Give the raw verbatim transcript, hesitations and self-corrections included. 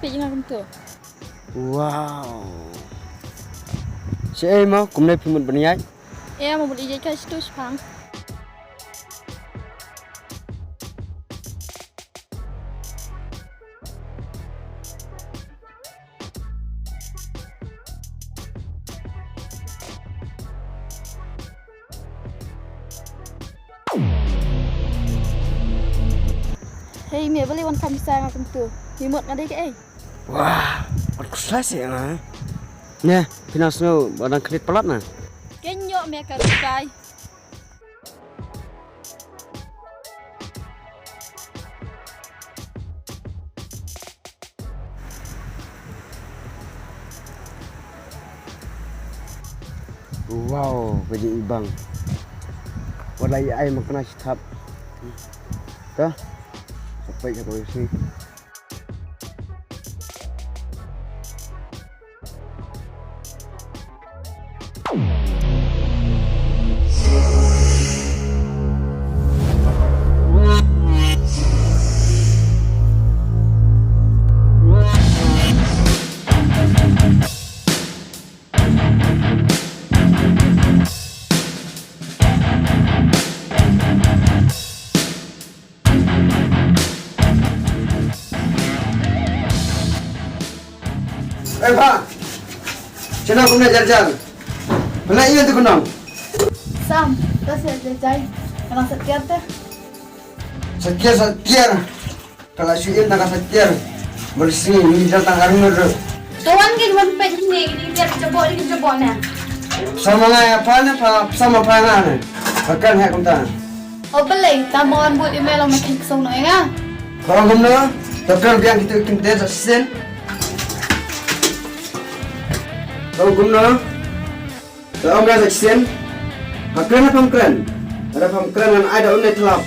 Ïa nga kumto. Wow. Shaei mo, kumne phi mut ban ïaid? Ïa, mo mut ïaid ka shitu shipang. Hei, me balei wan kham sa nga kumtu? Me mut nga dei kaei? Wah, wat khuslai seh nga. Ne, phi nang sngew ba dang khlieh palat na. Kein ïoh me ka rukai. Wow, ka jingibang. Wat la ïa ai ma kane shi thap. Ta. Sa peit ka kawei shi. Eh, Pha. Shano kumne jar jar? Pha la ïa tu kumno? Sam, ta sa jai jai. Ka nang sa tiar te. Sa tiar, sa tiar. Ka la shu im tang ka sa tiar. Bersih, ni jar tang arngut ruh. To wan ki wan peit kine, kine tiar jabok, kine jabok ne. Sama nga ïa pha ne, pha sama pha nga ne. Pha kren ha kumta. O balei, tang ba wan bud email ong ma khih song noh ïa nga. Ba ong kumno, to kren biang kito ki ktien sa shisien. Ba ong kumno, to ong biang sa shisien. Pha kren ne pham kren. Lada pham kren ngan ai da une thlap.